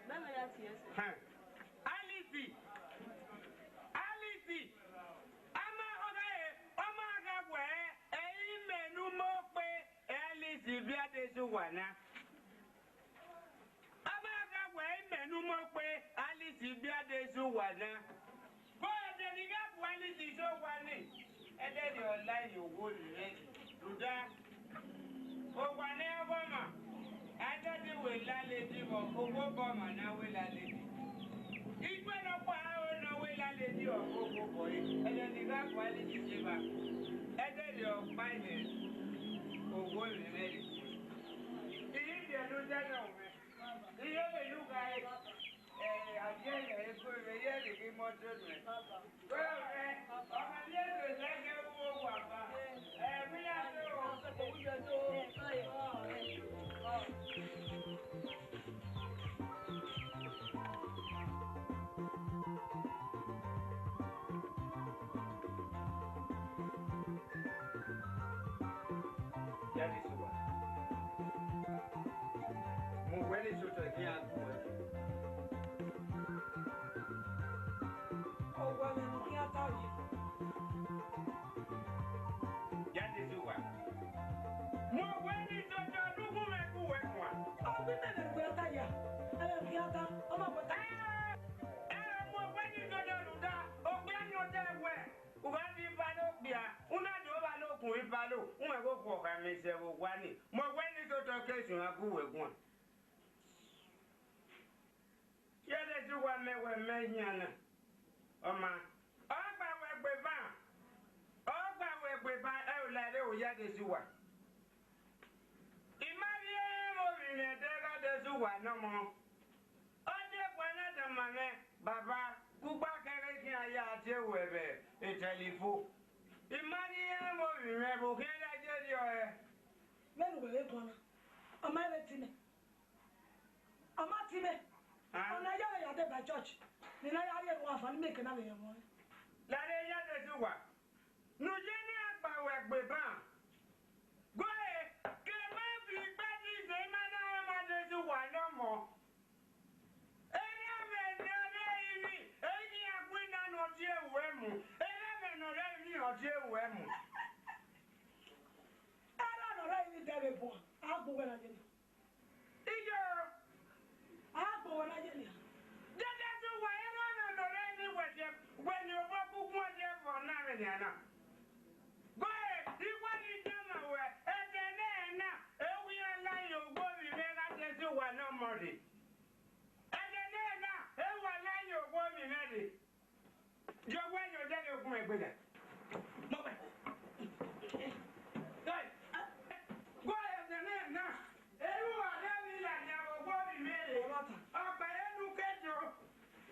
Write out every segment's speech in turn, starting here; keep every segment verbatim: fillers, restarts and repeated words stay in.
Mẹ mẹ ya tie ẹsẹ. Hẹn. Alice, Alice, a ma ọghe, ọ ma gha wẹ, ẹ i mẹ ne u mọ kpe, Alice, bia de zẹ uwa na. A ma gha wẹ, ẹ i mẹ ne u mọ kpe, Alice, bia de zẹ uwa na. Vbe ẹdẹ ne I gha bu Alice zẹ uwa ni, ẹdẹrriọ la ye owo rre rudẹ. Owa ne ọghọmwa, a i dọdẹ wẹ landlady vbe owa obọ ọmwa ne a wẹ landlady. Ikpe nọkpa aro ne ọ wẹ landlady ọghe owa obọ ẹre, ẹdẹ ne I gha bu Alice zẹ evba, ẹdẹrriọ kpa ẹre owo rre rre. I ghi biẹ ne u dẹnẹ mwẹ. Iye vbe ne u gha re, eh, a gie ẹre ego vbe iye vbe ghi mọ do nuẹn. Wẹ ọmwa ne ebe zẹ ghe vbe owa ba, eh, vbe iran do. Ya de zẹ uwa. Mu wẹ ne sotọ ẹtin a gu wẹ. Owa mwẹ ne u khian ta ye. Ya de zẹ uwa. Mu wẹ ne sotọ ne u gu mwẹ gu wẹ guan. Ọ gbe mẹ ne u khian ta ya. Ẹ khian ta, ọ ma wẹ ta. Ẹ, ẹ, mu wẹ ne sotọ ne u ta, okpia ni ọ ta wẹ. U gha di balo okpia, u na do balo okun vbe balo, u mwẹ ghe okhuo ọkhan mwẹ sẹ vbe owa ni, mẹ wẹ ne I do tọ ke suẹn gu wẹ guan. Iye de zẹ uwa mẹ wẹ mẹ yan na, ọ ma, ọ gba wẹ gbe ban, ọ gba wẹ gbe ban, ẹ o la ẹre o ya de zẹ uwa. I ma rhie ẹmwẹ ovbi mwẹ ẹdẹ gha de zẹ uwa ne ọmọ. Ọ de guan na danmwa mwẹ, baba, kugba kẹghe khian ya tie ruẹ vbe etẹlifo. I ma rhie ẹmwẹ ovbi mwẹ vbe okhian ya ye rriọ ẹre. Vbene uwẹ vbe guan na, ọ ma vbe ti mẹ. Ọ ma ti mẹ. Ah. Ọ na ya vbe ya deba church, ne I na ya rhie ẹmwẹ afa ne imẹ ke na vbe yọ ẹmwẹ ọnrẹn. Lare ya de zẹ uwa. Ne u ye ne a gba ruẹ gbe ban. Gọe, ke ma fi ikpẹdẹ ize ima na rẹn ma de zẹ uwa ne ọmọ. Erha mwẹ ne ọ rre ivbi, eni a gu ina ne ọ tie ruẹ mu. Erha mwẹ ne ọ rre ivbi, ọ tie ruẹ mu. Erha ne ọ rre ivbi dẹ vbe bua, a gbe uwẹ na ye na. Iyo. A gbe uwẹ na ye nian. Dede zẹ uwa, erha mwẹ ne ọ rre ivbi wẹ tie, wẹ ne obọ kukuan tie vbe ọna mwẹ nian na. Gọe, I wa ni danmwẹ ruẹ, ẹdẹ nẹ na, ẹ wẹ iran la ye owa ovbi mwẹ gha de zẹ uwa ne ọmọ rre. Ẹdẹ nẹ na, ẹ wa la ye owa ovbi mwẹ rre. Ye owa ye odẹ ne gun egbe na. Mọ wẹ. Gọe, gọe ẹdẹ nẹ na, ẹ i ru uwa rre vbe ila nian vbe owa ovbi mwẹ rre. Ọkpa ẹre ne u ke do.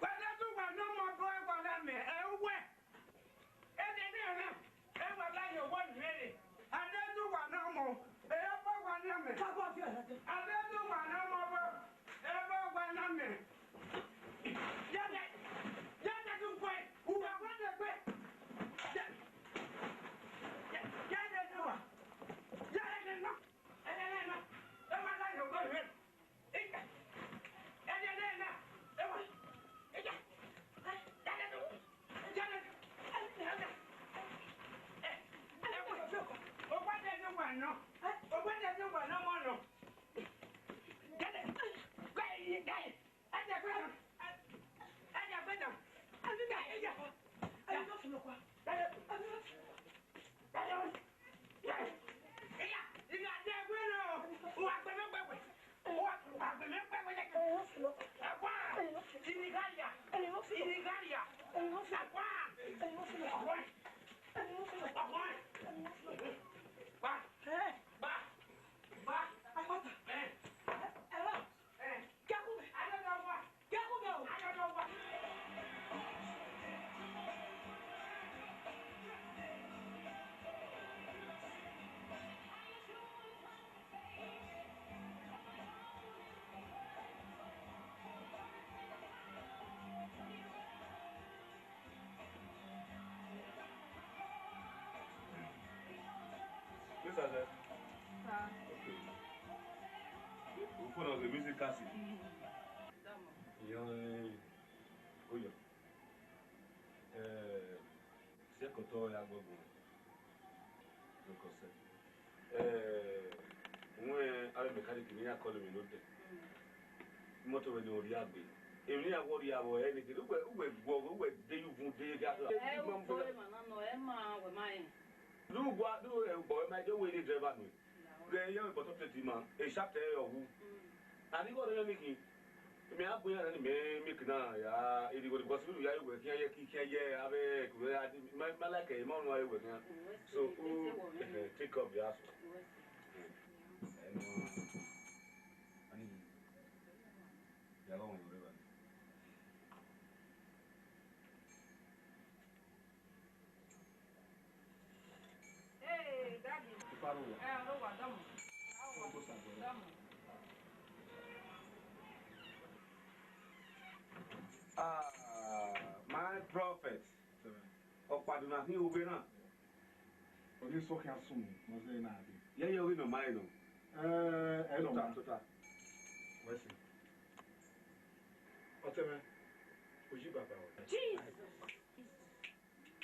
Wa de zẹ uwa ne ọmọ bọ ẹguae na mẹ, ẹ uwẹ. Ẹdẹ nẹ na, ẹ wa la ye owa ovbi mwẹ rre. A de zẹ uwa ne ọmọ, ẹ i bọ ẹguae na mẹ. Ka gua fi ọyọ dẹ. A de zẹ uwa ne ọmọ bọ, ẹ i bọ ẹguae na mẹ. Ya dẹ, ya dẹ tu kue, uwa wa dẹ gbe. Ya, ya, ya dẹ tu wa. Ya dẹ tu wa. Ẹdẹ nẹ na, ẹ wa la ye owa ovbi mwẹ. Yes, sir. Sir. Okay. We're fond of the music casting. Mm-hmm. Ọ ya gbọgbọn. Because, eh, wẹ avbe mechanic ne iran call mwẹ ne odẹ. Imoto mwẹ ne ọ rhie gbe. Emwi ne iran wẹ ọ rhie vbe ẹre ne kherhe, uwẹ, uwẹ guọghọ, uwẹ de ye uvun de ye gha. Ẹ, u kpọre ma na nọ, ẹ ma, wẹ ma rẹn. Do gua, do, eh, ugbọ wẹ ma de wẹ ne driver nui. Ghẹ ye wẹ bọtọ teti ma, e sha tẹ ọ wu. Ani gho rẹ ni khin. Mẹ a bu iran ni mẹ make na ya irigho, because unu ya ye wẹ khian ye ki khian ye avbe kure a di, ma, ma like, ma unu a ye wẹ khian. So, u, eh, take up the house. Ẹ nọ, ani, ya lọ wọn rẹ ba. Hey, Daddy. Ipa ro wa. Ẹ, ro wa, dọmọ. Dọmọ. Ah, my prophet. Sir. Ọkpadu na khin ughe na. Ọ ghi sọ khian sunu, ne ọ zẹ na dee. Yẹyẹ, ọ ghi nọ ma ẹre nọ. Ẹ, ẹ nọ ma. Tota, tota. Wẹ sẹ. Ọtẹn mwẹ, oyi baba wẹ. Jesus.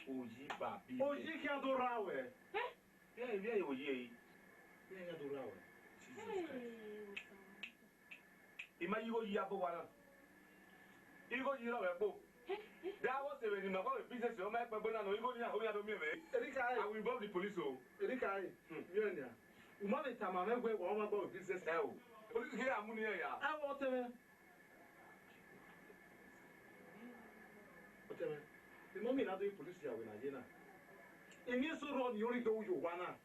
Oyi babi. Oyi khian do rra wẹ. Eh? Vbe, vbe oyi ẹre? Vbe khian do rra wẹ. Jesus Christ. Hey, Osa. I ma ye igho yi abo wa na. Igho yi rrọọ vbe ẹkpo. Da vbọ sẹ vbe ne ima gha vbe business, ọ ma kpẹgbe na nọ, igho ni a, ọ ya do miẹn mwẹ. Erika e. I will involve the police o. Erika e. Hmm. Miẹn nia. U ma vbe tama mwẹ wẹẹ wa ọ ma gba vbe business. Ẹ o. Police ghi ra mu ne irẹn ya. Ẹ o, ọtẹn mwẹ. Ọtẹn mwẹ. Imọmi na do police ya wẹ na ye na. Emwi eso rrọọ ni ọ rhie do yo owa na.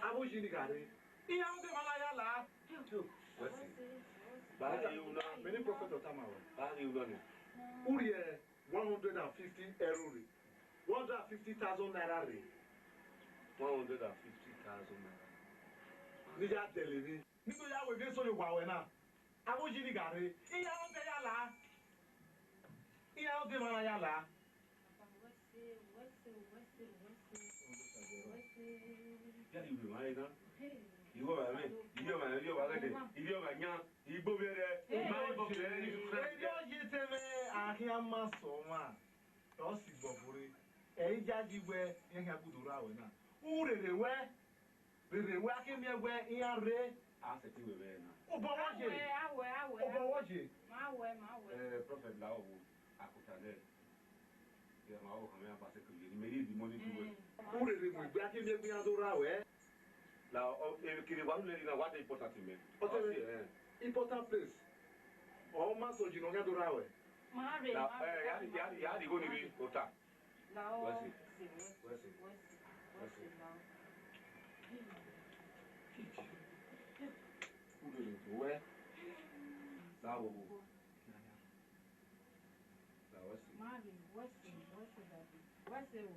Avbe oyi ni gha rre. Iran rhunmwuda emwa na ya la. Wẹ sẹ. Ba ghi ru na. Many prophet ọ tama wẹ. Ba ghi ru na nẹ. U rhie one hundred and fifty euro rre. One hundred and fifty thousand naira rre. One hundred and fifty thousand naira. Ne I ya dẹlẹ emwi. Ne I do ya ru emwi eso ye owa ruẹ na. Avbe oyi ni gha rre. Iran rhunmwuda ya la. Iran rhunmwuda emwa na ya la. Papa, wẹ sẹ, wẹ sẹ, wẹ sẹ, wẹ sẹ, wẹ sẹ. Ya ivbi emwa re na. Hey. Ivbi ọmwa mwẹ, ivbi ọmwa, ivbi ọmwa ghẹdẹ, ivbi ọmwa yan, igbo vbe rẹ, hey, ma ivbi ọmwa rẹ, Jesus Christ. Erriọ ye te mwẹ, a khian ma sẹ ọmwa, ọ si gbọbọ rre. Ẹ i yayi wẹ, iran khian gudo rra ruẹ na. U rherhe wẹ, rherhe wẹ, a ke miẹn wẹ iran rre. A sẹtin wẹ vbe na. Obọ wọ ye. Awẹ, awẹ, awẹ. Obọ wọ ye. Ma wẹ, ma wẹ. Eh, prophet la ọvbo, akota nẹ. Iran ma wọ khan mwẹ, a ba sẹ ke ye, ne imẹ rhie the money to wẹ. Mm. U rherhe mu egbe, a ke miẹn wẹ iran do rra ruẹ. La, ọ, e, kere wa lele na, wa de important mẹ. Ọtẹn mwẹ, eh, important place. Ọ ma sẹ oyi ne ọ khian do rra ruẹ. Ma rre, la, ma rre, eh, ya, ma ya, rre, ya rre igho ni rre, ota. Lao. Wẹ sẹ. Wẹ sẹ. Wẹ sẹ. Wẹ sẹ, lao. U rherhe to wẹ. Lao, wo, wo. Lao, wẹ sẹ. Ma rre, wẹ sẹ, wẹ sẹ, daddy. Wẹ sẹ o.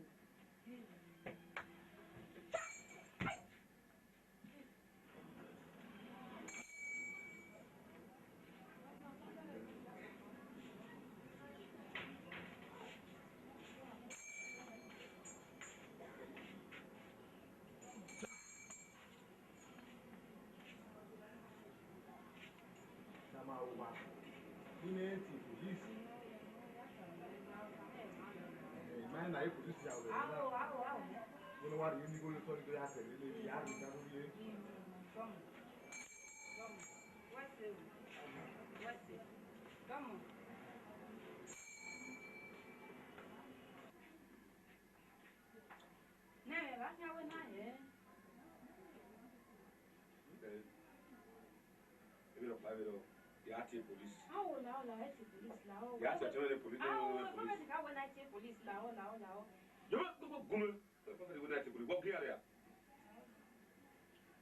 Tama owa, ne I te police. Eh, ma na ye police ya wẹ na. Aro, aro, aro. Wẹ ne wa rhie ni igho ye otọ ni do ya sẹ lele, ya rhie igho ye. Mm, come. Come. Wẹ sẹ o. Wẹ sẹ. Come on. Nẹ, vbe a khian wẹ na hẹ? Ẹ, emwi rhọkpa vberriọ, ya tie police. Awo, lao, lao, ẹ tie police, lao. Ya tie ọtẹn mwẹ ne police, ne police. Awo, wẹ prophet ka wẹ na tie police, lao, lao, lao. Yọ, wẹ, wẹ, wẹ gun mwẹ. Wẹ prophet wẹ na tie police. Wẹ gun ya rria.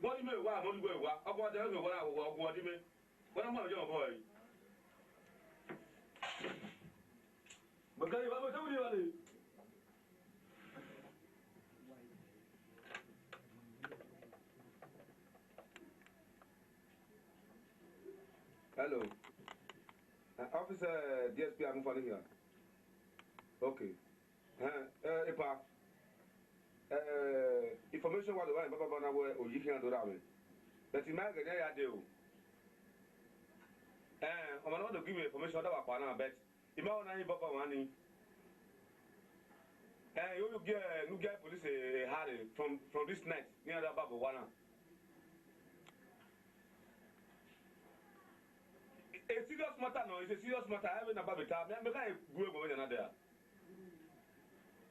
Wẹ ni mẹ wa, wẹ ni wẹ wa. Ọgua ọdẹ mẹ wa, wa, wa, ọgua ọdẹ mẹ. Wẹ na ma yọ ọbọ ẹre. Mẹ ka ye wa, mẹ ka wẹ ni wa le. Hello. Uh, officer, uh, D S P Agunfani here. Okay. Uh, uh, epa. Uh, information wa do wa baba na wẹ oyi khian do rra mwẹ. But I ma ghe ne ya dee o. Uh, ọmwa ne ọ do give me information, ọ da wa kpa na, but I ma wẹ na ye baba wa ni. Eh, you, you get, you get police a, a hurry from, from this night. Ni ada babo wana. A serious matter no, it's a serious matter. I haven't about the time. Me, me can't go over another.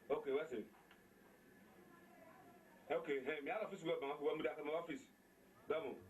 Okay, what's it? Okay, hey, me out of office, we are, we are, we are office. Vamos.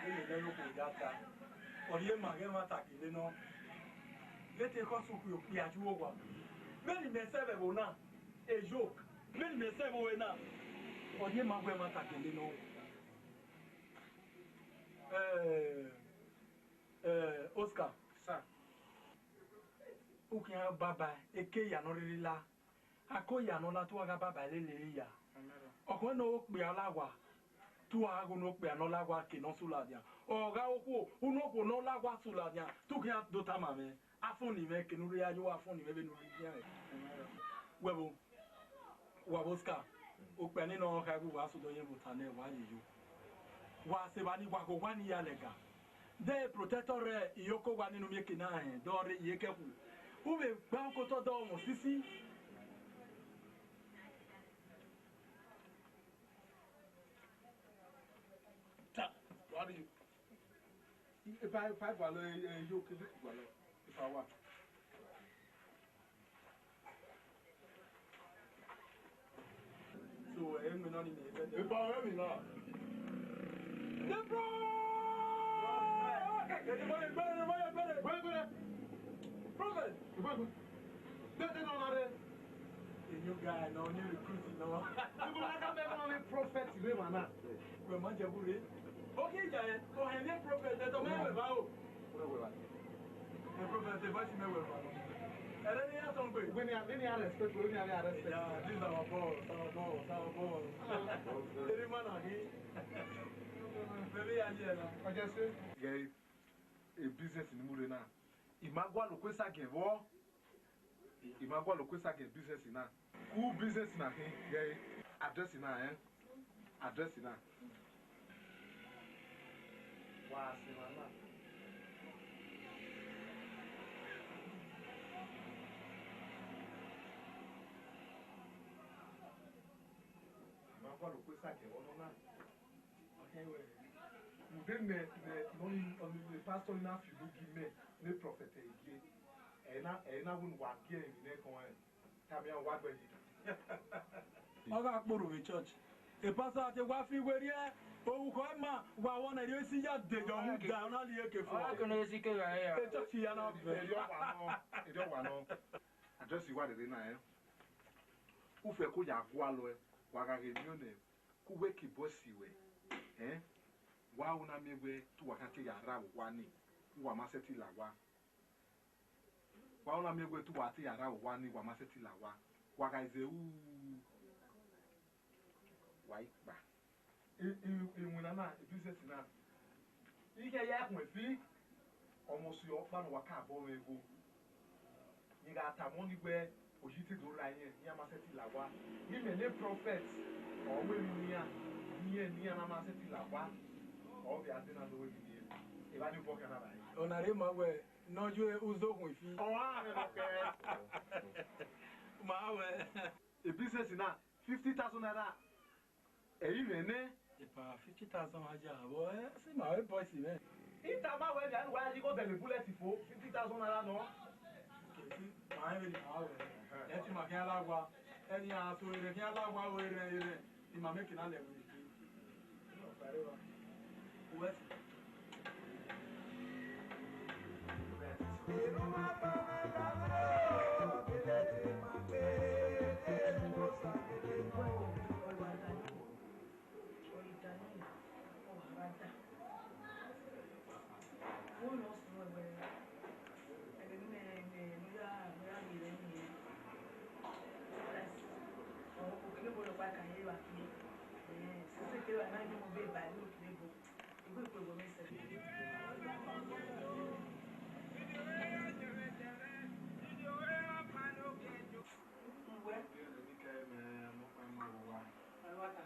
Ẹmwẹ ne okhuo ya ta, ọ rhie ma ghe ẹmwata ke nene ọ. Ghẹ te khọ sẹ okpia, okpia ju owa. Vbene imẹ sẹ vbe ẹvbo na, e joke. Vbene imẹ sẹ vbe ore na, ọ rhie ma ghe ẹmwata ke nene ọ. Eh, eh, Oscar. Sir. U khian baba eke ya ne ọ rhirhi la. A ko ya ne ọ la, te uwa gha baba lele ya. Amen. Ọ khẹ ne okpia la owa, te uwa gha ghe ne okpia ne ọ la owa ke ne ọ sẹ ladian. Ọ gha okhuo, unu okhuo ne ọ la owa sẹ ladian, te u khian do tama mwẹ. Afọn ni mwẹ, ke ne u rhie ya ye uwa, afọn ni mwẹ vbene u rhie iran. Wẹ vbo, wa vbe Oscar, okpia ni nọ kha ẹvbo, wa sẹ odọ ye vbe ota nẹ, wa ye yo. Wa sẹ evba ni, wa ghe owa ni ya lẹga. De protector rẹ iyoko wa nene mieke na rẹn, dọ rre iyeke khu. U vbe gba okotọ dọ mọ sisi. Ta, wa rri. Epa, epa gualọ, e, e, yo, kede gualọ. Epa wa. So, ẹ mẹ nọ ni mẹ fẹ dẹ. Epa ọre mi na. The prophet! Gbẹdẹ, gbẹdẹ, gbẹdẹ, gbẹdẹ. Gbẹdẹ, gbẹdẹ. Prophet! Gbẹdẹ, gbẹdẹ. Gbẹdẹ nọ na rre. A new guy, nọ, new recruit, nọ. Ibo na ka mẹ nọ ni prophet rre ma na. Wẹ ma jẹ bu rre. Oke ja ẹ, ọ hẹ ne prophet, ẹ tọ mẹ wẹ ba o. Wẹ wẹ ba. Ẹ prophet, ẹ ba si mẹ wẹ ba. Ẹ rẹ ni ya sọ gbe. Wẹ ni a, ni a respect, wẹ ni a respect. Yeah, this is our boss, our boss, our boss. Eri ma na hi. Baby, ya ye na. Ọjọ se. Gẹ e business ni mu rre na. I ma gualọ okue sa gẹ vbọ. I ma gualọ okue sa gẹ business na. Ku business na khin, ghe address na, eh? Address na. Wa sẹ emwa na. I ma gualọ okue sa gẹ vbọ nọ na. Rhunmwuda nẹ, nẹ, nọ ni, ọni, pastor na fi unu gi mẹ, ne prophet ẹre gie. Ẹ na, ẹ na wẹ ne uwa gie emwi nẹ kọn rẹn. Tama iran wa gbẹe yi. Ọ gha kporo vbe church. E pastor te wa fi werriẹ, orukhọ ima, wa wọ nẹ rhie isi ya de yọ mu da, ọ na rhie eke fo. Ọ gha kene esi ke gha ya. E church ya na bẹ. Erriọ wa nọ, erriọ wa nọ. Address wa rere na, eh. U fẹ ko ya gualọ, eh, wa gha ghe miẹn nẹ, ku wẹ ke boss wẹ, eh? Wa u na miẹn wẹ te uwa khian te ya rra vbe owa ni, uwa ma sẹtin la owa. Wa u na miẹn wẹ te uwa te ya rra vbe owa ni, uwa ma sẹtin la owa. Wa gha ze ru, wa i kpa. E, e, iwinna na, e business na, I khian ya khuẹn fi, ọmọ si ọkpa ne uwa ka bọ mwẹ igho. Ne I gha tama ọnii wẹẹ, oyi te do ra irẹn, iran ma sẹtin la owa. Imẹ ne prophet, ọ wẹ emwi ne iran, ne iran, ne iran na ma sẹtin la owa. Ọ vbe a de na do wẹ emwi ne iran. Evba ni obọ khian na rae. Ọna rre ma wẹẹ, ne ọ ye uzokhun ifi. Ọ a rẹ nọ kẹ. Ma wẹẹ. E business na, fifty thousand naira. Ẹ i mwẹ nẹ. Epa fifty thousand wa ya vbọ, ẹ, si ma re boys mwẹ. I tama wẹ nian, wa ya igho dẹlẹ bullet fo, fifty thousand naira nọ. Kẹsi, ma rẹn vbene ima wẹ. Ẹ ti ma khian la owa. Ẹni a so erhẹn khian la owa, erhẹn, erhẹn. Ima mẹ ke na lẹ vbe. Uwẹ si. Uwẹ. Ọre wa ta.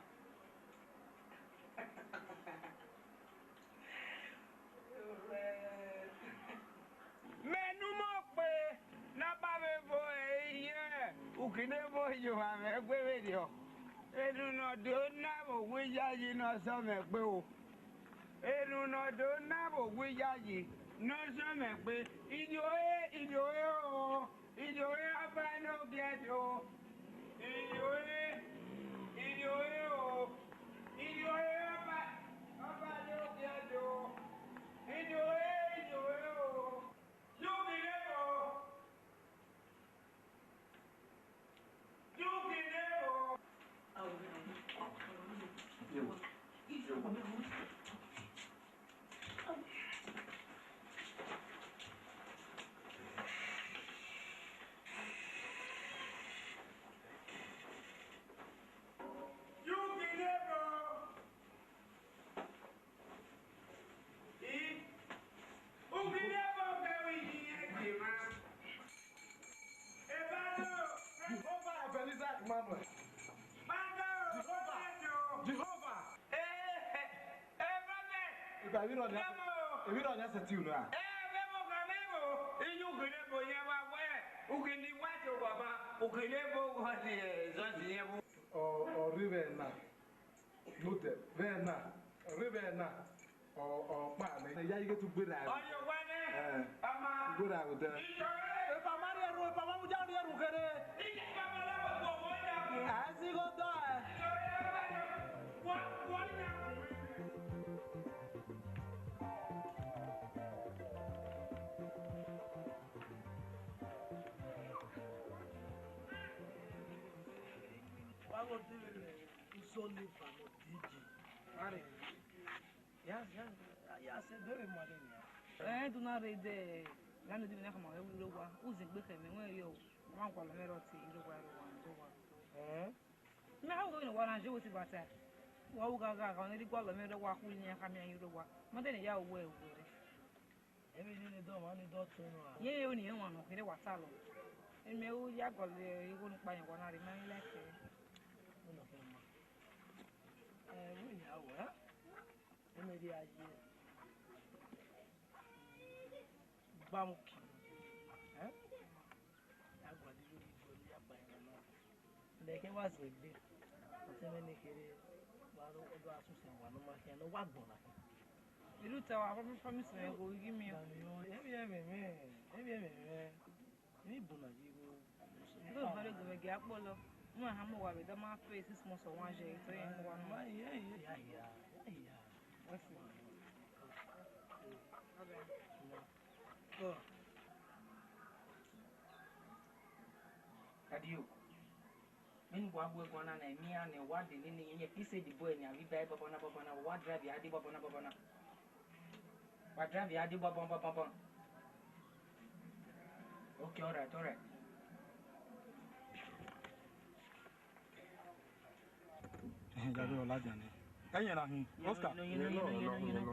Mẹ ne u mọ kpe ne a ba vbe vo ẹre ye uki ne vo ye owa mwẹ gbe vberriọ. Erhunmwu ne ọ do na vbe owa iyayi ne ọ zọ mwẹ gbe o. Erhunmwu ne ọ do na vbe owa iyayi ne ọ zọ mwẹ gbe. Iyore, iyore o. Iyore ọba ne ogiẹ do. Iyore, iyore o. Iyore ọba, ọba ne ogiẹ do. Iyore, iyore o. Yuki nebo. Yuki nebo. Yuki nebo. I, uki nebo kevbe iye ẹgbema. Evbado. Jehovah Ebenezer Emmanuel. Bado. Jehovah. Jehovah. Eh, eh, evbado. Eba, emwi rọ nia, emwi rọ nia sẹtin unu ra? Eh, vbe mo kha vbe mo, iye uki nebo yẹn wa wẹ, uki ne wa to baba, uki nebo wa di, eh, zọ di yẹn bu. Ọ, ọ rre vbe na. Notẹ, vbe na, rre vbe na, ọ, ọ kpa nẹ. Ya ighe tu gberra ẹvbo. Ọye owa nẹ, eh, ama. Gberra ẹvbo dẹ. Iyore. Epa ma rhie ẹrhu, epa ma mudia rhie ẹrhu kherhe. Ike baba la wo wo ya. A si gho dọ ẹ. Iyore, wa, wa ya. Wa wo de vbe. Uzọ ne eva nọ dede. Mare. Ya, ya, ya sẹ dọre ma rre nia. Ẹ do na rre dẹ, ya ne dimi na khama wẹ ru owa, u zẹ egbe khẹ mẹ, wẹ yo, ma gualọ mwẹ rọ te ru owa, ru owa, ru owa. Ẹn? Mẹ ha wo ne wa na je wo ti bata. Wa u gha gha gha ne ri gualọ mwẹ rọ wa khu ni khama ru owa. Ma de ne ya wo ẹre. Emwi ne dọ mwa ni dọ tọn nọ a. Ye, ye, oni wan nọ kherhe wa ta lọ. Emi u ya gọlọ igho ne ukpa yẹn wa na rre, ma like ẹre. Ọnọ kẹ ma. Ẹ, vbene a wẹ, ẹ? Ẹ mẹ rhie a ye. Gba mu ki. Ẹ? Ya gualọ igho ne igho ne ya gba ẹre nọ. Lẹkẹ wa zẹ egbe, ọtẹn mwẹ ne kherhe, wa ro, ọ do a sẹ wa ne ọ ma khian, ne ọ wa gbọn na khian. Iru ta wa, promise, promise mwẹ, go give me. Daniel, emwi ẹmwẹ mwẹ, emwi ẹmwẹ mwẹ, emwi bu na yi igho. Igho vbe rre gu mwẹ gie akpọlọ, u ma hama owa vbe da ma pay six months or one year, ito ye mu wa nọ. Ma ye, ye, ya, ya, ya, ya. What's it? Okay. Daddy o, vbene uwa gu ẹre guan na, ne I miẹn iran ne wa de nene, yẹn fi sẹ the boy ne a vbe ba ẹre bọbọ na, bọbọ na, wa drive ya dee bọbọ na, bọbọ na. Wa drive ya dee bọbọ, bọbọ, bọbọ. Okay, all right, all right. Ẹhẹn, Jabẹ, ọ ladian nẹ. Ẹyẹn na hin. Oscar. No, no, no, no, no, no, no, no.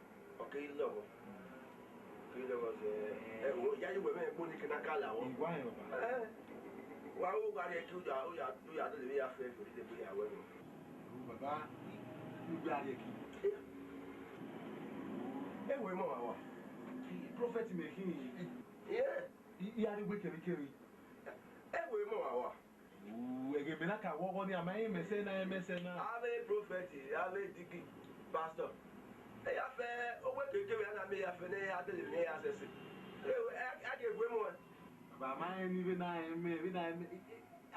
Ọ keghi lọghọ. Ọ keghi lọghọ zẹ. Ẹ wo, ya ye wẹ mwẹ kpo ni kena ka la vbọ. Iwa rẹn, baba. Ẹ, wa wo gha rhie ẹki, u ya, u ya, u ya dọlọ emwi ya fẹ, fẹ, fẹ, fẹ, ya wẹ nọ. Baba, u ya rhie ẹki. Ẹ, ẹ wo, emọ wa wa. Prophet mẹ khin. Ẹ. I, I gha rhie egbe kevbikevbi. Ẹ wo, emọ wa wa. Ẹghẹ mẹ na ka wọghọ nii, a ma rẹn mẹ sẹ na, rẹn mẹ sẹ na. Avbe prophet, avbe deacon, pastor. Ẹ ya fẹ, owẹ kevbe kevbe a na miẹn ya fẹ ne a dele ne a sẹse. Ẹ, a gie gue mu ẹn. Baba, a ma rẹn ni vbene a rẹn mẹ, vbene a rẹn mẹ, a,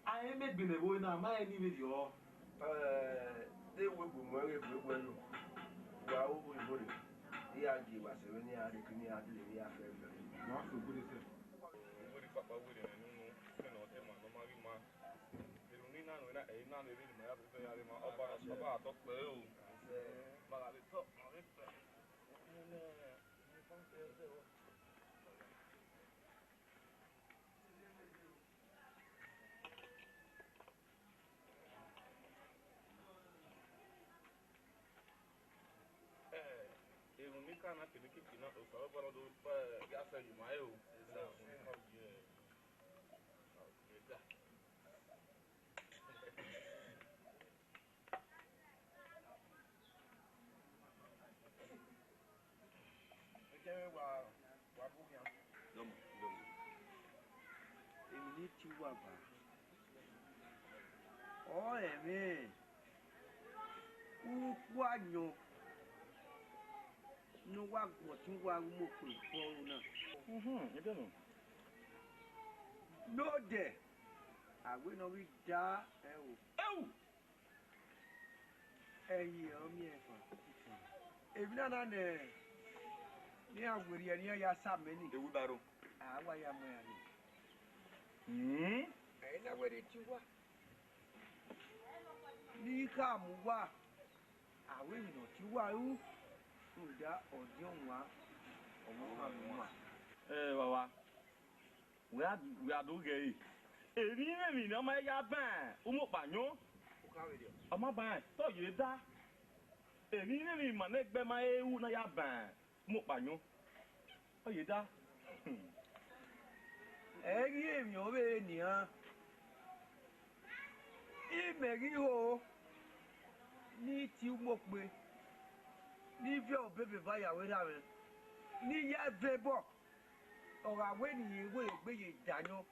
a rẹn mẹ gbinna ẹvbo na, a ma rẹn ni vberriọ. Ẹ, de wẹ gue mu ẹn, ghẹ gue mu ẹn nọ. Wa ru obo rre, iran gie wa sẹ vbene iran rre, kene iran dele ne iran fẹ fẹ. Wa fẹ ogbe sẹ. Uwẹ rhie ikpakpa, uwẹ rhie ne unu, sẹ ne ọ te ma ne ọ ma ghi ma. Erhunmwu na nọ na, ẹ i na ne erhunmwu ya fẹfẹ ya rre ma, ọba, ọba a tọ kpẹre o. Ma gha vbe tọ, ma vbe kpẹ. Ẹ, erhunmwu ka na kevbe kiki na, Osanobua ne ọ do, ẹ, ya sẹ ye ima ẹre o. Esa. Ọ ye, ọ ye da. Ekẹmwẹ wa, wa bu khian. Dọmọ, dọmọ. Emwi ne I tie uwa ba, ọ rẹn mwẹ ukpo ayọn ne uwa gu ọtẹn uwa ru mu okpia vbe ọrhu na. Mhm, I do know. Ne odẹ, a wẹ ne ọ ghi da ẹro. Ẹu! Ẹi ye ọ miẹn fan. Emwi na na nẹ, ne iran werriẹ ne iran ya sa amẹ ni. Ewu baro. A wa ya mu iran ni. Hmm? Ẹ i na wẹ ne I tie uwa. Ne I khama uwa, a wẹ emwi ne ọ tie uwa ru, rhunmwuda ọdiọn wan, ọmwa ọmwa ne uwa. Ẹ, baba. Wẹ a, wẹ a do ghẹ ẹre. Emwi vbe emwi ne ọ ma ya ban umukpa yọn. Ọ ma ban, te ọ ye da. Emwi vbe emwi ma ne ẹgbẹ ma he ru ne a ya ban umukpa yọn. Ọ ye da. Ẹ i ghi emwi ọ vbe re nian. Imẹ ghi ho ne I tie umukpe, ne I viọ obọ eva ya vbe erha mwẹ, ne I ya vẹ obọ. Ọ gha wẹ ne I wẹ egbe ye da yọn,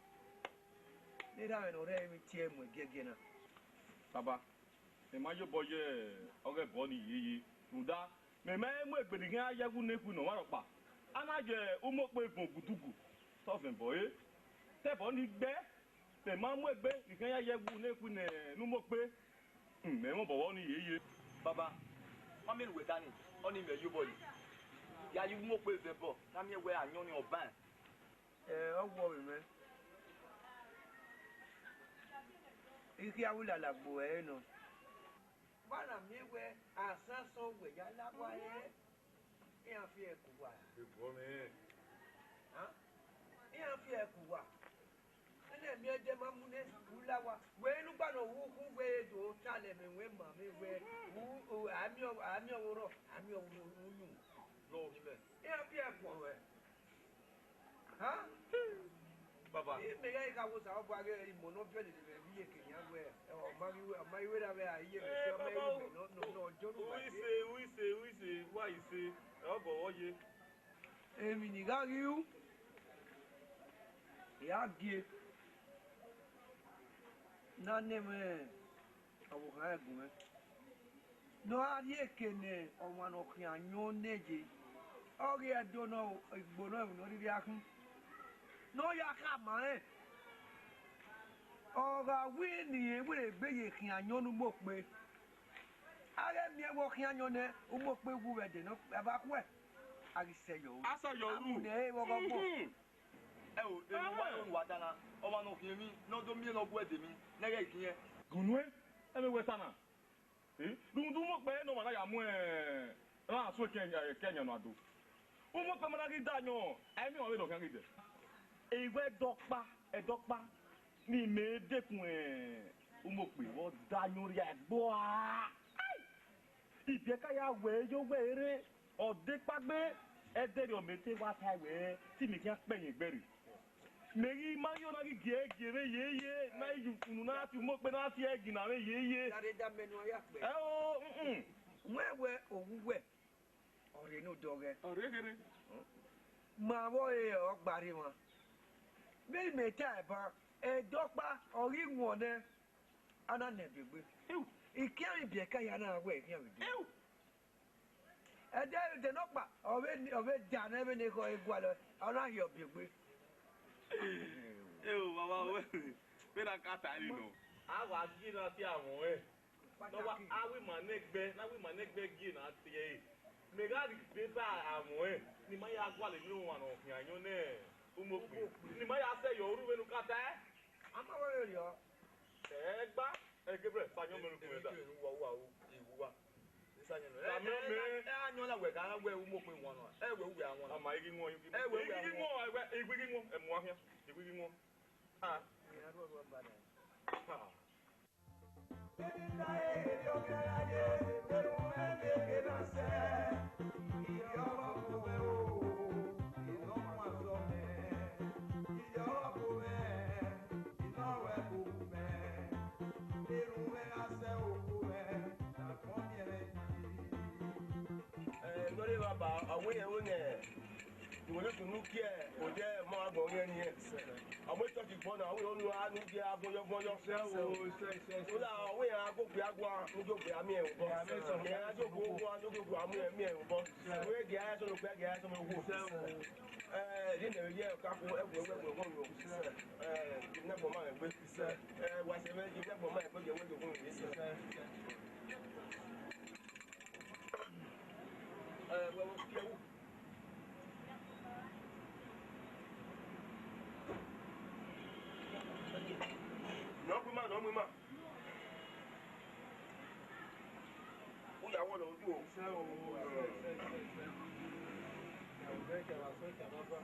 ne erha mwẹ ne ọ rre ẹrinmwi tie mu ẹgiẹgiẹ na. Baba, mẹ ma ye obọ ye ọghe ẹbọ ni yeye, rhunmwuda mẹ ma he mu egbe ne I khian ya ye ẹwu ne ekhue ne ọmwa rhọkpa. A na ye umukpe vọn ogudugu, te ọ vọn ẹbọ ẹre, te ẹbọ ni gbe. Mẹ ma mu egbe ne I khian ya ye ẹwu ne ekhue ne, ne umukpe. Hmm, mẹ mwẹ obọ vbọ ni yeye. Baba, ma miẹn ne uwẹ ta ni, ọnii mẹ ye obọ yi. Ya ye umukpe vẹ ẹbọ, ne a miẹn wẹ ayọn ni ọ ban. Ẹ, ọ wọọ vbe mwẹ. I khian ru lala gbe ruẹ nọ. Wa na miẹn wẹ asọn asọn wẹ ya la owa rẹ, iran fi ẹe ku uwa. Ebọ mwẹ. Hàn? Iran fi ẹe ku uwa. Ẹnẹ miẹn ẹdẹ ma mu nẹ, u la owa. Wẹ ne u gba nọ wu ukhu, Alẹ mẹ wẹ ma mẹ wẹ, u, u, a miẹn ọ, a miẹn ọvbokhan, a miẹn ọvbokhan unu. Lọ ghi mẹ. Iran biẹ ẹguọn ruẹ. Ha? Baba. Imẹ gha gha wo Osanobua ghe imọ ne ọ viọ lele mwẹ vbe iyeke nian wẹ, ọ ma ghi wẹ, ọ ma ghi wẹ ra vbe a iye mwẹ, ọ ma ghi wẹ nọ, nọ, nọ, Jọn. Uwise, uwise, uwise, wa ise, ẹ, ọgọ vbe ọ ye. Emwi ne I gha ghi ru, I gha gie ne a nọ ẹmwẹ ọvbokhan ẹre gu mwẹ. Ne ọ gha rhie eke ne ọmwa ne ọ khian ayọn nẹ ye, ọ ghi Ẹdo nọ, Igbo nọ, ẹvbo ne ọ rhirhi a khin, ne ọ ya khama rẹn, ọ gha wẹ ne irẹn wẹ egbe ye khian ayọn ne Umokpe. A ghẹ miẹn wẹ ọ khian ayọn nẹ, Umokpe wu vbe ẹdẹ nọ, a vbe khuẹ, a ghi sẹ yọ ru. A sẹ yọ ru. A mu nẹ ẹre vbe ọghọgbọ. Mhm. Ẹ o, emwi wa, emwi wa dana, ọmwa ne ọ khian emwi, ne ọ do miẹn ne ọ gu ẹdẹ emwi, ne ẹ ghẹ khian. Gun nuẹn, ẹ vbe wẹ esa na. Eh, rhunmwuda Umokpe ne ọmwa na ya mu, eh, na sẹ eke, eke ayọn ne a do. Umokpe ma na ghi da ayọn, a i miẹn ọmwa vbene ọ khian ghi dẹ. I wẹ Ẹdọkpa, Ẹdọkpa, ne imẹ dekun, eh, Umokpe, vbe ọ da ayọn rria ẹgbua. Ai! Ibiẹka ya wẹ yo wẹ rre, ọ dekpa gbe, ẹdẹrriọ mẹ te wa tae wẹ, te imẹ khian kpẹ yẹn gbe rre. Mẹ ghi ma yo na ghi gie gie vbe yeye, na yi unu na tie Umokpe na tie ẹgi na vbe yeye. Ya rre da mẹ ne uwa ya kpẹ. Ẹ o, mm, mm. Wẹ wẹ owu wẹ, ọ rre ne odọghẹ. Ọ rre kherhe. Ma vbe ọre ọ gba rre emwa. Vbe imẹ ta ẹban, Ẹdọkpa, ọ ghi wọn nẹ, a na nẹ biegbe. Iu. I khian vbe ibiẹka ya na wẹ, I khian vbe do. Iu. Ẹdẹ ẹdẹ nọkpa, ọ vbe ni, ọ vbe da nẹ vbene ekhọe gualọ, ọ na hiẹ biegbe. Eo, baba, wẹ, vbene a ka ta ẹre nọ. A wa gie na tie amwẹ ọnrẹn. Ne ọ wa, a wẹ ima nẹgbẹ, ne a wẹ ima nẹgbẹ gie na tie ẹre. Mẹ gha rhie egbe ba amwẹ ọnrẹn, ne ima ya gualọ emwi ọmwa ne ọ khian ayọn ne Umokpe. Ne ima ya sẹ yọ ru vbene u ka tae. A ma wẹ vberriọ. Ẹgba, ẹ Gabriel, sa ayọn mẹ ne u gun ẹn da. Uwa, uwa, uwa. Sa ayọn mẹ. Sa ayọn mẹ. Ẹ, ẹ, ẹ, ayọn na wẹ ka wẹ Umokpe wọn nọ. Ẹ wẹ uwẹ a wọn nọ. A ma, I ghi wọn, I ghi wọn. Ẹ wẹ uwẹ a wọn. I ghi wọn, ẹ wẹ, I ghi wọn, ẹ mu a khian. I ghi wọn. Ah. Ẹ, ẹ, ẹ, ẹ, ẹ. Ah. Eh, nọrị baba, a wẹ irẹn vbe nẹ, iwẹ ne sunu kie, odẹ ọmọ agbọn ọghe ẹre. Ọmọ church gbọn na, ọ wẹ unu a nu gie agbọn yọ, gbọn yọ. Sẹ o, sẹ, sẹ, sẹ. Ola, ọ wẹ iran agbogbe agua, nu gie ogbe a miẹn obọ. Amen, sir. Iran agbogbe agua, nu gie ogbe a miẹn, miẹn obọ. Sir. Wẹ gie a sọnọ okpia, gie a sọnọ owo. Sir. Eh, rhie nẹ ye ka ko, ẹvbo, ẹvbo, ẹvbo, ẹvbo. Sir. Eh, ne ẹvbo ma egbe. Sir. Eh, wa sẹ mẹ, ne ẹvbo ma egbe, ye wẹ, ye wẹ, ye wẹ. Sir. Eh, wẹ, wẹ, wẹ. Nọ mu ima, nọ mu ima. U ya wọ lọ odu o. Sẹ o, sẹ, sẹ, sẹ, sẹ. Ya wẹ kẹ wa sẹ kẹ wa ba.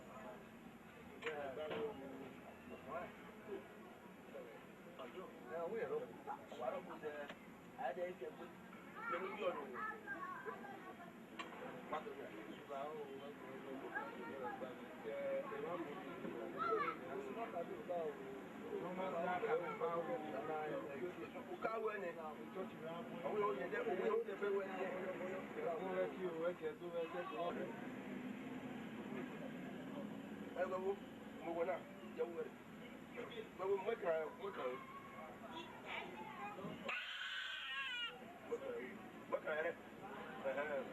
Ẹ wo, mo wẹ na, ya wo wẹ. Wẹ, wẹ, wẹ kran, wẹ kran. Wẹ kran, wẹ kran rẹ. Ẹhẹn.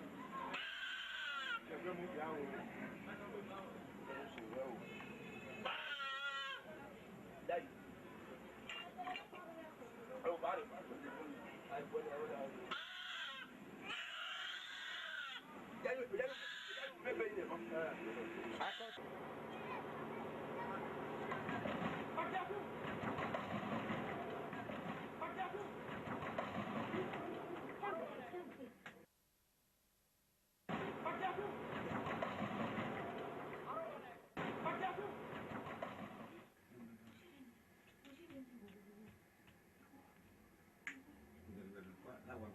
Ẹgbẹ́ mu bia o. Ẹ ṣe wẹ o. Dai. Ẹ o, ba rẹ. Ai, wẹ, wẹ, wẹ.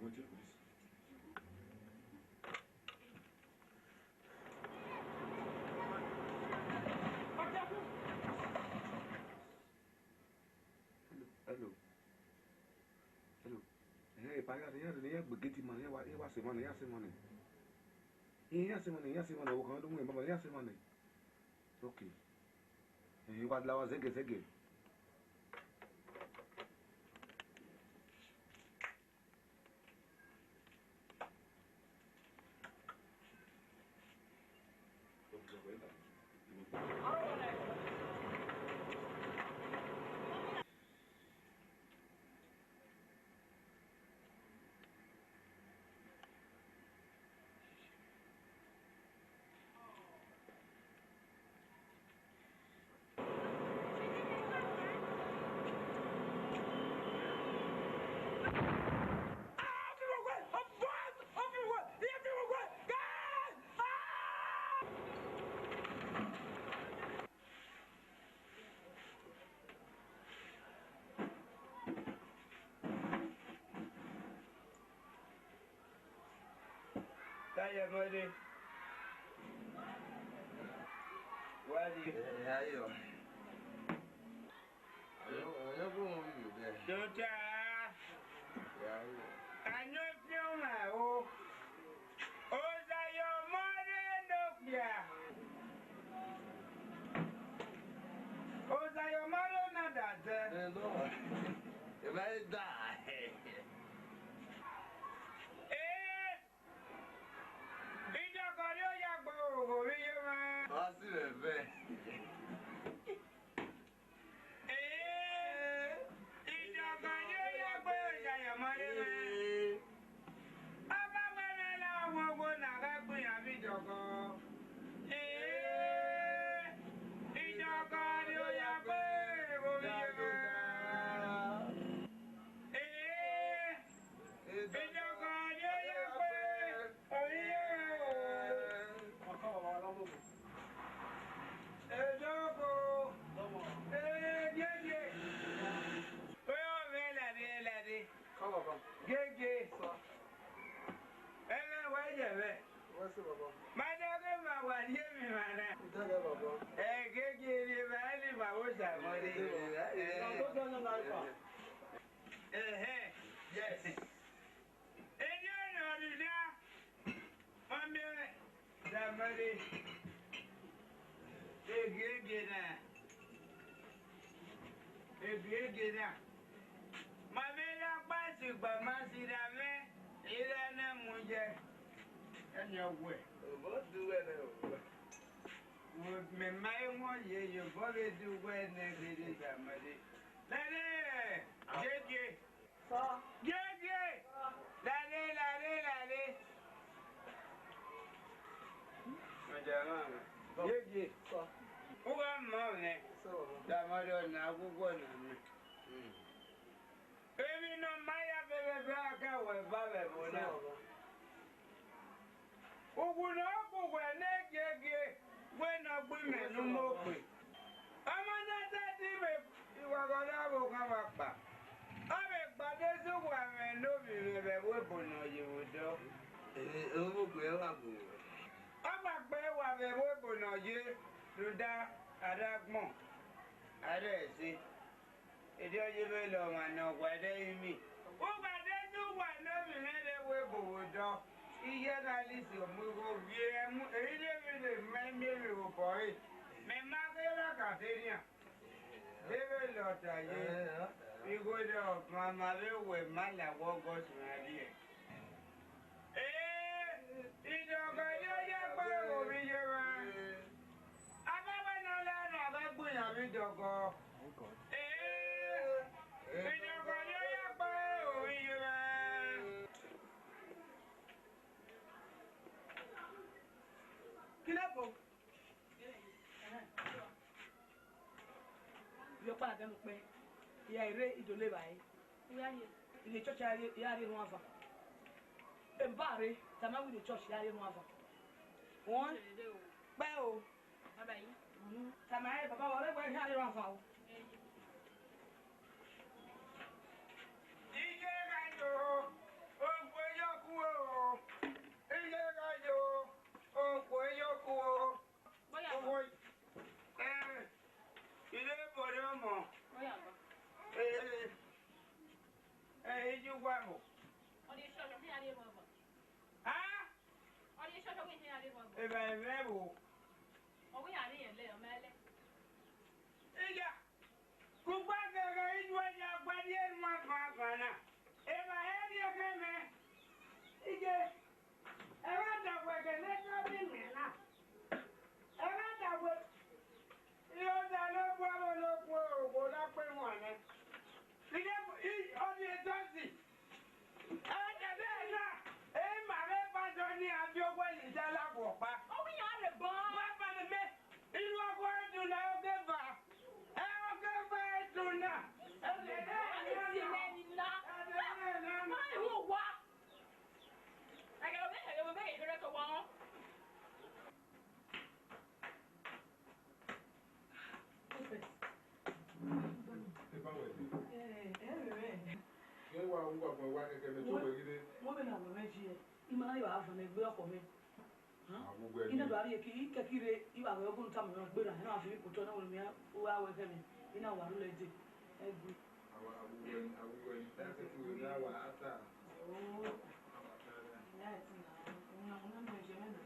Wait, please. Hello, hello, hello. Ẹhẹn, epa, iran, iran, iran gbe gate ma, iran wa, iran wa sẹ emwa nẹ, iran sẹ emwa nẹ. Iran sẹ emwa nẹ, iran sẹ emwa nẹ, ọvbokhan do mu emwa, iran sẹ emwa nẹ. Okay. Ẹhẹn, wa la wa zẹgẹ zẹgẹ. Tayo, Mọde. Wadi. Ẹ, Tayo. Ọyọ, ọyọ, kọ wọn bi bẹ. Tota. Tayo. Anu fian ma o. Osayo Mọde ne okpia. Osayo Mọde na da zẹ. Ẹ, no. Ẹ ma da. Ee, idọgọ rrie oya gbe oghogho vbe iye mwa. Ọ si vbe vẹ. Ee, idọgọ rrie oya gbe Osayo Mọde mwa. Ee. Ọba wẹ mwẹ la oghogho na ghẹ gbe iran vbe idọgọ. Ee, idọgọ rrie oya gbe oghogho vbe iye mwa. Ee, idọgọ rrie oya gbe. Edoko. Ee, gege. Oya, ọ mwẹ lade, lade. Gege. Ẹmwẹ wa ye mwẹ. Ma dọghe ma wa rhie emwi mwa na. Ẹ gege, rhie evba, rhie evba, wo sa mọ rre. Ẹhẹn. Yes. Erriọ ne ọ rhirhi, ma miẹn Damari, egiege na, egiege na, ma vbe ya gba sigba ma sirra mwẹ, ira na mu ye, ẹni ọ wẹ. Obọ du wẹ nẹ o. Mẹ ma he wọn ye, ye obọ vbe du wẹ nẹ ghe Damari. Lẹrẹ, gege. Gege! Lale, lale, lale. Gege. U gha ma mwẹ. Damari ọna, agbogbo ọna mwẹ. Emwi ne ọ ma ya vbe vbe a ka wẹ eva vbe ẹvbo na. Uwu ne ọ gu wẹ ne gege, wẹ ne ọ gbe imẹ ne u mu okpia. Ọmọ na te di vbe iwagọ na vbe oghanmwa kpa. Ọ vbe gba de zẹ uwa mwẹ ne ovbi mwẹ vbe ẹvbo ebo ne ọ ye vbe odọ. Ovbi okpia wa gu wẹ. Ọ gba gbe uwa vbe ẹvbo ebo ne ọ ye, rhunmwuda a rre agbọn, a rre ẹse. Erriọ ye vbe lẹ ọmwa ne ọ wa ẹre rinmwian. Uwa de ne uwa ne ovbi mwẹ rre ẹvbo ebo vbe odọ, iye na lisi ọ mu igho vbiẹ mu, ehe ne emwi ne ma miẹn emwi vbe obọ ẹre, mẹ ma ghe na ka te nian. Vbevbe lọta ye, igho rẹ ọguan ma vbe wẹ ma la wẹ ọgọst mwẹ rrie. Ee, idọgọ ye oya gbe ovbi iye mwẹ. Ababa ne ọ la na gha gbe iran vbe idọgọ. Ee, idọgọ ye oya gbe ovbi iye mwẹ. Kinebo. Vbe ọkpa na dẹn ukpẹ, I ya rre Idolo evbare. I rre church, I ya rrie erhunmwu avan. Eba rre, tama wẹ I rre church, I ya rrie erhunmwu avan. Wọn kpẹ o. Tama rẹ baba, wẹ ọre wẹ I ya rrie erhunmwu avan o. Ije gha yo, o Wa mo. Ọ di shọshọ, mi a rhie vbọ vbọ. Ah? Ọ di shọshọ, mi a rhie vbọ vbọ. Eva ẹmwẹ vbo? Ọ wẹ a rhie lẹ, ọ ma lẹ. Iya, kugba gẹghẹ ijuẹ ya gba rhie enu avan avan na. Eva ẹrriọ khẹ mẹ. Iye, ẹmwata wẹ gele tọ vbe imẹ na. Ẹmwata wẹ, iye ọdalẹ ọgua vbe ne okhuo, okhuo na kpe wan nẹ. Iye, i, ọ rhie dọsi. Ẹdẹdẹ na, emwa vbe Ẹbadọn ni a viọ owẹ ye yala vbe ọkpa. Ọ wẹ iran rhe bọ. Wa kpa mẹ, mẹ, iruọghọ Ẹduna Ẹgeva. Ẹgeva Ẹduna. Ẹdẹdẹ na. Ẹdẹdẹ na. Ma ru owa. Ẹghẹ vbe, ẹghẹ vbe, ẹghẹ vbe ke wa họn. Prophet. Eba wẹ de. Eh, eh, eh. Ke wa wu wa gbọn wa kẹkẹ mẹ to wẹ ghi de. Mo be na wẹ mẹ ji ẹ. I ma na yo avan mẹ gbe ọkọ mẹ. Hàn? Awu wẹ ni. I na do a rhie ki, i kẹki rre, i wa ghẹ ọgunu tama mwẹ gberra, i na fi mi kotọ na wẹ mẹ wa wẹ kẹ mẹ, i na wa rhulẹ dee. Ẹgui. Awu, awu wẹ ni, awu wẹ ni. That's it, we now wa ata. Oh. Awa ta na. Yes, na. Una, una mẹ je mẹ na.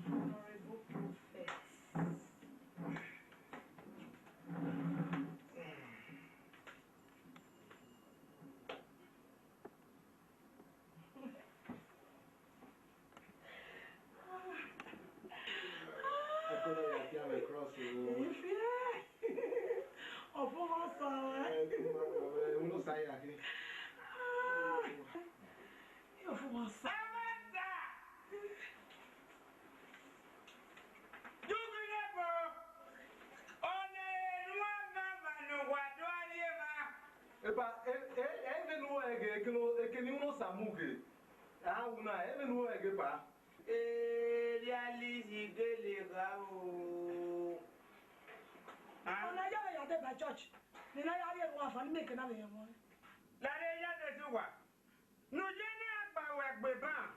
Honorable Prophet. Ọkọ na ya dia mwẹ cross o. Ifi ẹ. Ọfumwẹ Osa. Ẹ, ọfumwẹ Osa ya kiri. Ah, ọfumwẹ Osa. Amanda! Jubilebo! Ọnẹ erhuanmwẹ ne uwa do a rhie evba. Eba, e, e, e, vbene u ẹghẹ, ekene, ekene unu Osa mu ghe. A wu na, e, vbene u ẹghẹ ba. Eriali si gele gha o. Ah. Ọna ya vbe ya deba church. Ne I na ya rhie erhua fan, ne I miẹn eke na vbe yọ ẹmwẹ ọnrẹn. Lare ya desi uwa. Ne u ye ne a gba ruẹ gbe ban.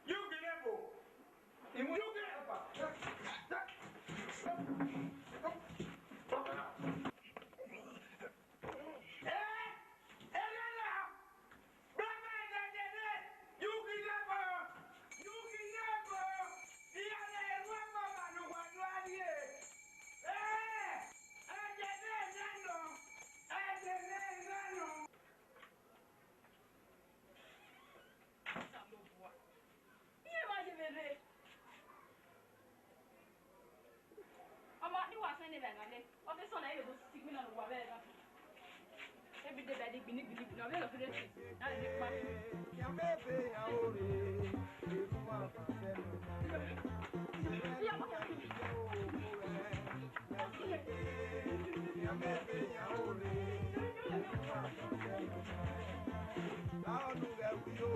Jubilebo. Jubilebo. Eh, erriọ na. Baba ẹdẹdẹdẹ, Jubilebo, Jubilebo, iran ne erhuanmwẹ ọmwa ne uwa do a rhie. Eh, ẹdẹdẹdẹ nọ, ẹdẹdẹdẹ nọ. Iran ma ye vbe rre. Ọ ma ni wa sẹ ne evba ẹmwẹ nẹ, ọ te sẹ ọna, e vbe do si gbinna ne uwa vbe ẹre na. E bi deba ẹdẹ gbinni, gbinni, gbinni, ọ vbe lọ fẹrẹ fi, na vbe kpa. Ya mẹ ebe ya ore, eru ma ba sẹ nọ. Ya mẹ ebe ya ore, eru ma ba sẹ nọ. La ọnu ghẹ wi o,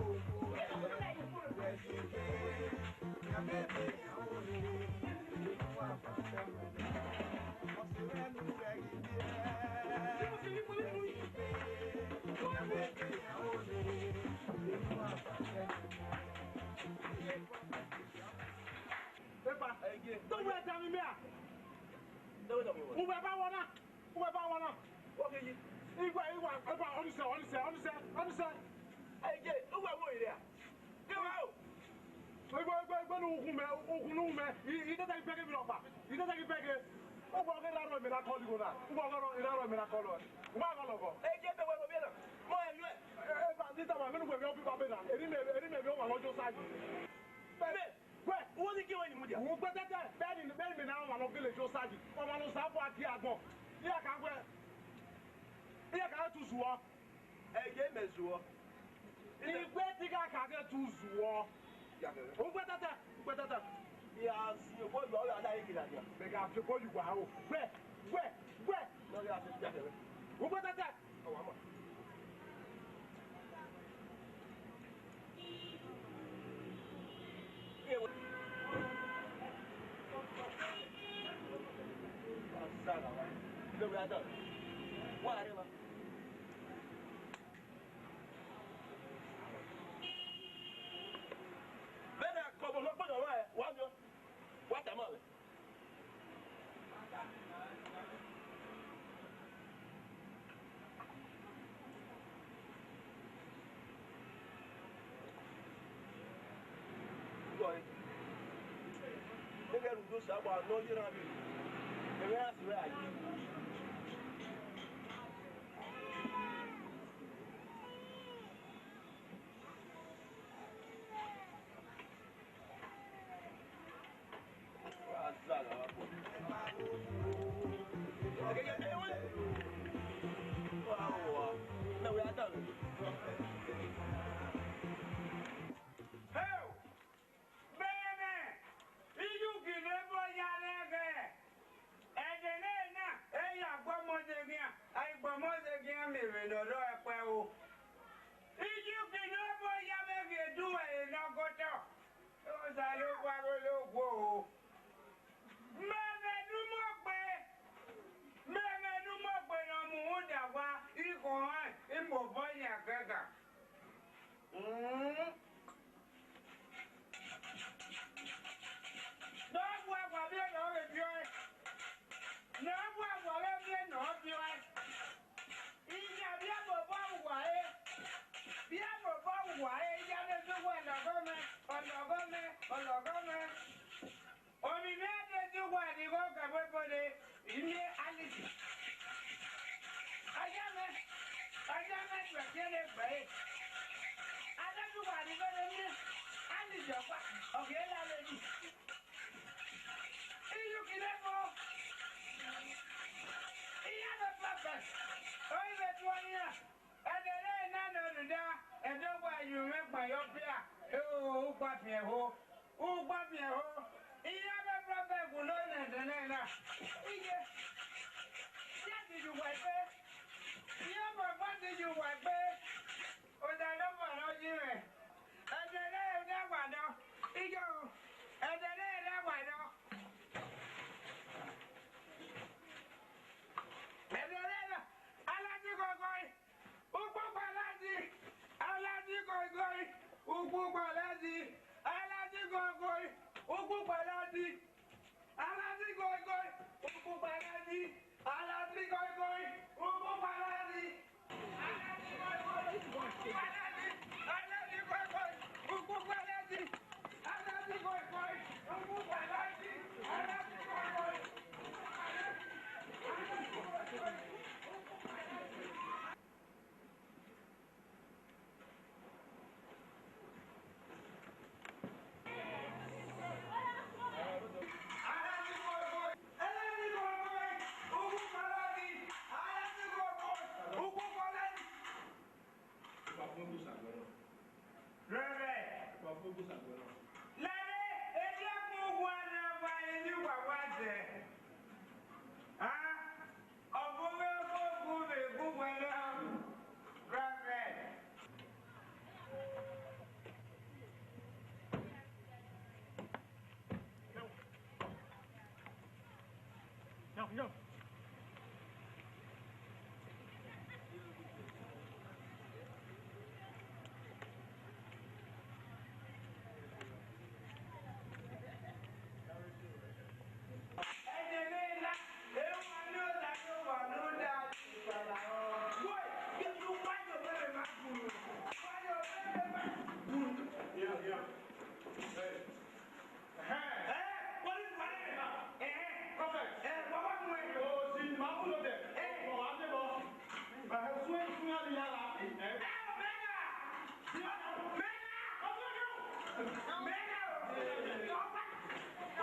ghẹ si ke. Ya mẹ ebe Epa, do wẹ da mi mẹ a? Uwẹ ba wọ na, uwẹ ba wọ na. Iwa, iwa, epa, ọnise, ọnise, ọnise, ọnise. Ẹi je, uwẹ wo ire a? Kẹmẹ o. Egbe, egbe, egbe ne ukhun mẹ, ukhun ne ukhun mẹ, I, I tata ghi bẹghe emwi nọkpa, I tata ghi bẹghe. Ugbọ ọghe na rrọọ mẹ na kọlọ igho na, ugbọ ọghe na rrọọ mẹ na kọlọ, u ma gha lọghọ. Eje te wẹ vbe ovbi ẹna, mọ ẹmwẹ. Eva, ne I tama mwẹ ne uwẹ vbe ọ biba be na, eni mẹ, eni mẹ vbe ọmwa ne ọ jẹ osa yi. Mẹ, wẹ, uwẹ ni gie wẹ ni mudia. Ugbẹtẹtẹ, bẹni, bẹni mẹ na ọmwa ne ọ gele jẹ osa yi, ọmwa ne Osanobua gie agbọn. Iran ka wẹ, iran ka tu zuọ. Ẹi je mẹ zuọ. Igbẹtigha ka ghe tu zuọ. Ugbẹtẹtẹ, ugbẹtẹtẹ. Ya si obọ yọ, ọ ya la eke na dia. Mẹ gha fi obọ ye uwa o. Wẹ, wẹ, wẹ. Nọ ya fi ya kẹrẹ. Ugbẹtẹtẹ. Ọ wa ma. Wa rẹ ma. Do Osanobua ne ọ ye erha vbe emwi, ẹmwẹ iran si ruẹ a ye. Wa zagha vbe agbọn. Ẹgẹgẹ, ewe. Wa wa. Na wẹ a danmwẹ. Heo! Mẹmẹ, iyuki ne ebo ya rẹghẹ. Ẹdẹ ne na, e ya gbe ọmọ zẹgian, a i gbe ọmọ zẹgian miẹn vbe ne ọ rrọọ ẹkpẹvbo. Iyuki ne ebo ya vbe ghi du ẹre ne ọ gotọ. Osanobua ghe ologhuo o. Mẹmẹ ne u mu ogbe, mẹmẹ ne u mu ogbe ne ọ mu rhunmwuda owa, I khọn ọnrẹn, I mu obọ yan ẹkẹga. Mm. Ne ọ wa wa vbe ne ọ vbe biẹ ọe. Ne ọ wa wa vbe ne ọ biẹ ọe. Iya, biẹ vbe obọ uwa ẹre. Biẹ vbe obọ uwa ẹre, iya ne zẹ uwa, ọlọghọ mwẹ, ọlọghọ mwẹ, ọlọghọ mwẹ. Ovbi mwẹ a de zẹ uwa ni igho kevbe ebo ne I miẹn aliji. Ọya mwẹ, ọya mwẹ tuẹ tie ne egbe ẹre. A de zẹ uwa ni igho ne I miẹn aliji ọkpa, ọ ghi la vbe yi. Iyuki ne ebo, iran vbe prophet, ọ i vbe tuẹ iran. Ẹdẹ ne na nọ rhunmwuda, ẹdẹ uwa yu mwẹ gban ye ọpia, ẹ o, ugba fian ẹho, ugba fian ẹho. Iran vbe prophet gu nọ nẹ ẹdẹ nẹ na. Iye, ya di ye uwa egbe, iran ọgbọgbọ di ye uwa egbe. Osanobua ne ọ yi mwẹ. Ẹdẹ ne ẹre wa nọ. Iyo, ẹdẹ ne ẹre wa nọ. Ẹdẹ ne ẹre, aladi gọgọi, ukpokpo aladi, aladi gọgọi, ukpokpo aladi, aladi gọgọi, ukpokpo aladi. Aladi gọigọi, ukpokpo aladi. Aladi gọigọi, ukpokpo aladi. Aladi gọigọi, ukpokpo aladi. Aladi, aladi gọigọi, ukpokpo aladi. Aladi gọigọi, ukpokpo aladi. Aladi gọigọi. Rẹrẹ. Lẹrẹ, erriọ kpogua ne wa emwi wa wa zẹ. A? Ọ vbe mwẹ ọghe ogu vbe gu wẹ na, rẹrẹ. Yeah, yeah. Hey. Ẹhẹn, ẹ, police wa rre emwa. Ẹhẹn. Prophet. Ẹ, wa wa mu ẹn. O, si ma mu lo dẹ. Ẹ. Wa wa dẹ bọ. Ẹ, suẹ, suẹ ni ya la. Ẹ. Ẹ, o, mẹ na. Mẹ na. Mẹ na.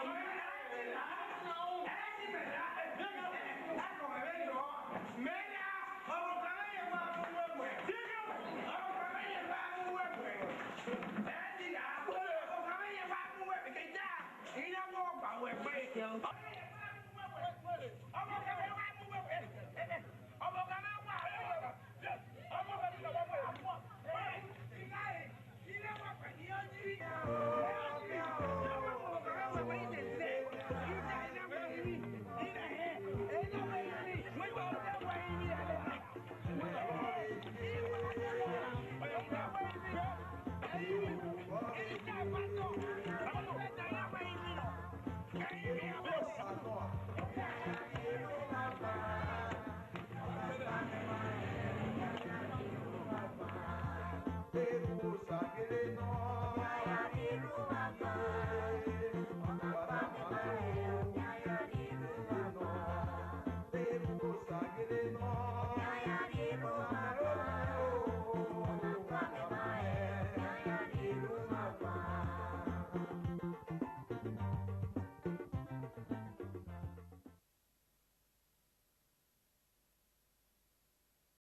Mẹ na.